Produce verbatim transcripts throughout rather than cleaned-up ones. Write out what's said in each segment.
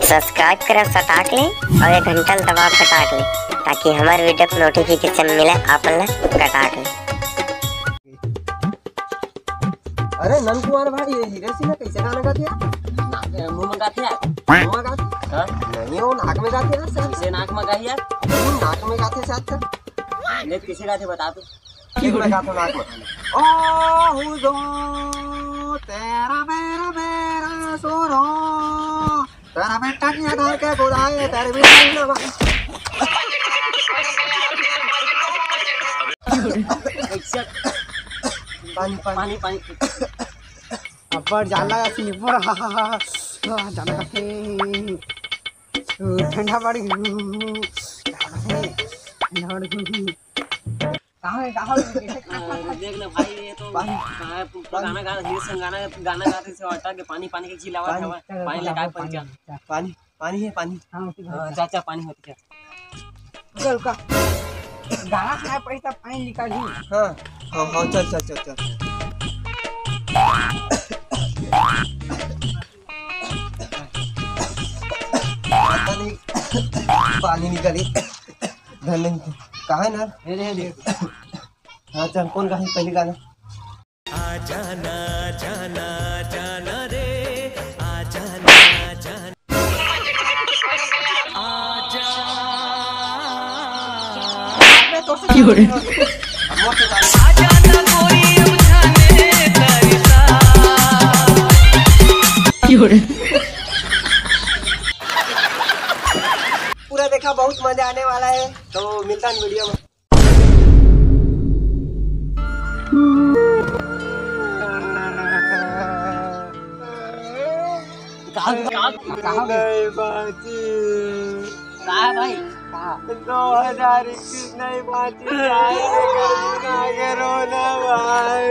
Subscribe करा सटाक ले अउ ये घंटा ल दबा फटाक ले, ताकि हमर वीडियो के नोटिफिकेशन मिले आप मन ल कटाक ले। अरे नंद कुमार भाई, ये हीरे सिंह कैसे गाना गाथे यार? नाक, मुंह में गाथे यार। मुंह में गाथे? हाँ। नहीं, वो नाक में गाथे यार, शायद। इसे नाक में गाही यार। नहीं, नाक में गाथे शायद से। नहीं तो किसे गाथे बता तू। ठीक में गाथे नाक में। ओ हुजो, तेरा मेरा मेरा सोरो। तेरा बेटा की आधार के गोदाए, तेरे बेटा की आधार। पानी, पानी। पानी, पानी। अब्बड़ जाला स्लीपर, हाँ, हाँ, हाँ, हाँ, जाला काफी ठंडा पड़ी, ठंडा पड़ी। कहाँ है, कहाँ है? कैसे, कहाँ, कहाँ, कहाँ? देख ले भाई, ये तो पानी। कहाँ है? पूरा गाना गा, हीरे सिंह गाना, गाना गाते से हटा के पानी, पानी के चिल्लावत पानी, हवा, चल, पानी चल, लगा चल, पानी, पानी। चल। पानी, पानी है, पानी। हाँ, उसी हाँ, भर। चाचा, पानी होती क्या? रुका, रुका। गाना सुनाए पड़ी, तब पानी निकाली। हाँ, हाँ, हाँ, चल, चल, चल, चल। पता नहीं, पानी निकाली। धन नहीं, कहाँ है ना? ये दे, ये दे। हाँ, चल, कौन गाही पहले गाना? आ जाना, जाना, जाना रे, आ जाना, जाना। आ जा। क्यों रे? आ जाना गोरी, अब जाने का रिश्ता। क्यों रे? पूरा देखा, बहुत मजा आने वाला है, तो मिलता है वीडियो में। कहाँ, कहाँ, कहाँ गए? नहीं बाजी। कहाँ है भाई? कहाँ? दो हज़ार इक्कीस नहीं बाजी। आगे रोना भाई।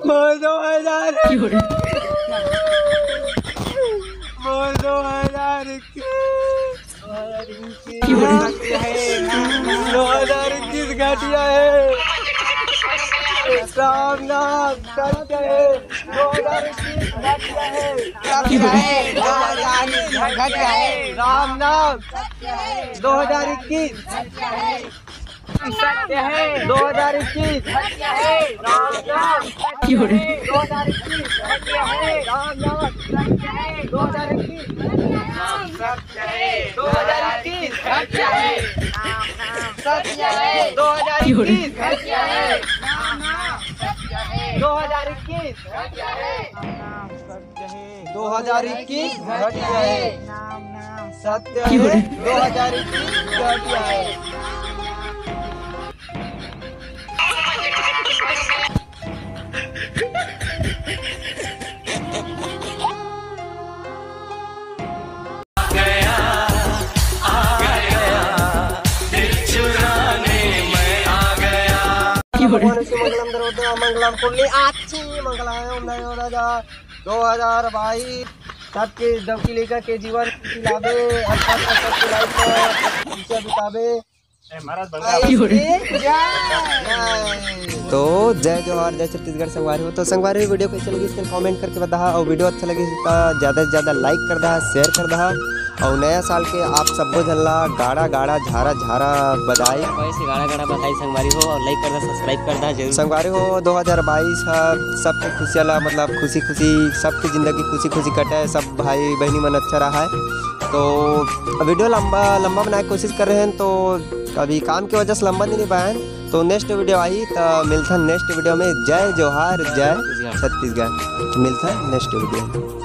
मोर दो हज़ार। मोर दो हज़ार इक्कीस। दो हज़ार इक्कीस घटिया है। राम नाम सत्य है। दो हज़ार इक्कीस घटिया है। सत्य है, दो हज़ार इक्कीस घटिया है। राम नाम सत्य है, दो हज़ार इक्कीस। सत्य है। दो हज़ार इक्कीस। सत्य है। राम नाम। क्यों रे? दो हज़ार इक्कीस। सत्य है। राम नाम। सत्य है। दो हज़ार इक्कीस। सत्य है। दो हज़ार इक्कीस। सत्य है। सत्य है। दो हज़ार इक्कीस। क्यों रे? सत्य है। राम नाम। सत्य है। दो हज़ार इक्कीस। सत्य है। दो हज़ार इक्कीस घटिया है। सत्य है, दो हज़ार इक्कीस घटिया है। भगवान श्री मंगलम दरोदा मंगलम कुंडली आची मंगलाय ओम नयो राजा दो हज़ार बाईस। सबके डबकी लइका के जीवन खुशी लावे, अच्छा अच्छा सबके लाइफ में खुशियाँ बितावे। ए, महाराज बन गया। आईस के जय। तो जय जोहार, जय छत्तीसगढ़ संगवारी हो। तो संगवारी हो, वीडियो कैसे लगी इसके कमेंट करके बताहा, और वीडियो अच्छा लगी तो ज़्यादा से ज़्यादा लाइक कर दहा, शेयर कर दहा, और नया साल के आप सब्बो झन ला गाड़ा गाड़ा झारा झारा बधाई। भाई से गाड़ा गाड़ा बधाई संगवारी हो, और लाइक कर दहा, सब्सक्राइब कर दहा जरूर। संगवारी हो, दो हज़ार बाईस ह सबके खुशियाँ ला, मतलब खुशी खुशी सबके जिंदगी खुशी खुशी कटे, सब भाई बहनी मन अच्छा रहा है। तो वीडियो लंबा लंबा बनाए के कोशिश कर रहे हैं, तो अभी काम की वजह से लंबा नहीं, नहीं पाए हैं। तो नेक्स्ट वीडियो आई तो मिलथन नेक्स्ट वीडियो में। जय जोहार, जय छत्तीसगढ़। छत्तीसगढ़, मिलथन नेक्स्ट वीडियो में।